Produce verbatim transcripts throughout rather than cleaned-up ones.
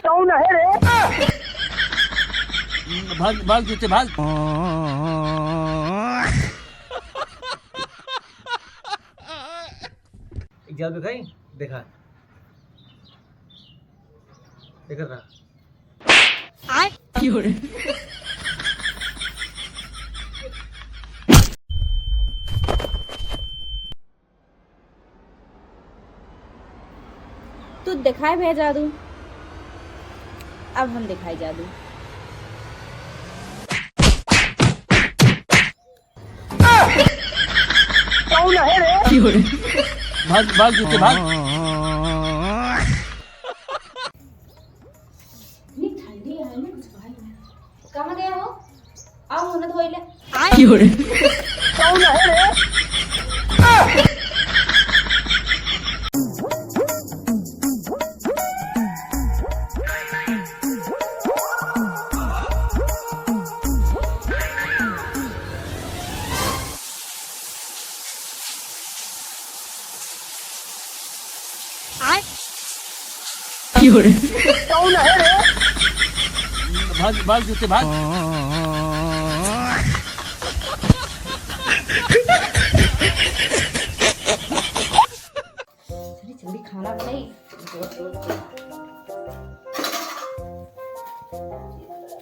कौन है रे? भाग, भाग जूते, भाग। एक जादू दिखाई, देखा, देखा था। तू दिखाए भैया जादू, अब हम दिखाई जादू। कौन है रे? भाग, भाग जूते, भाग। इतनी ठंडी है ना, कुछ भाई नहीं। कहाँ गया हो? आओ, मुँह धोई ले। कौन है रे? कौन है रे? भाग, भाग जूते, भाग। चली, जल्दी खाना बनाई। जोर, जोर से।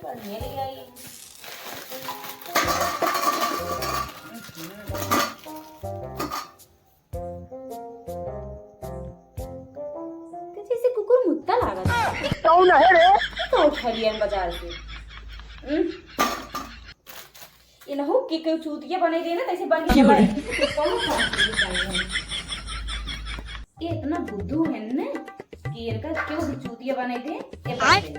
बढ़िया ले आई। तो जैसे कुकुर मुत्ता लागत। कौन है रे? तो उठा लिया बाजार से। हम्म। इनहू के केहू चूतिया बनाई दे ना, तैसे बन के क्यों रे? बनाई। कौन सा चूतिया बनाई है? ये इतना बुद्धू है ना कि इनका केहू भी चूतिया बनाई दे, ये बन आय। जाए।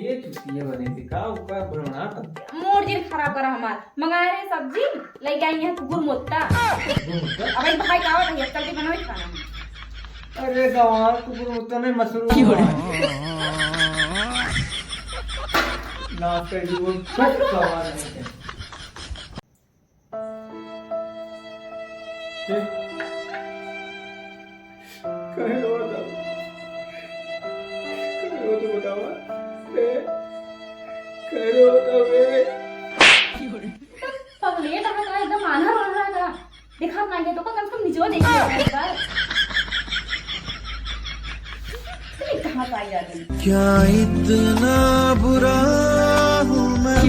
ये चूतिया बनाई दे का? ऊपर बनाना था। मूड जिन खराब करा हमार। मंगाए रहे सब्जी, लेके आई है कुकुर मुत्ता। कुकुर मुत्ता? अब भाई का आवत है, चल के बनावे खाना। अरे गवार, कुकुर मुत्ता नहीं, मशरूम। क्यों रे? नाश कर दी वो, बस गवार नहीं है। ए, कहे रो तो, कहे रो तो बतावा। ए, कहे रो तो बे। पगलेट है का? एकदम आन्हर हो रहा था। देखा ना ये तो, कम से कम निचवा देख लिया एक बार। अरे कहाँ का आदमी? क्या इतना बुरा हूँ मैं?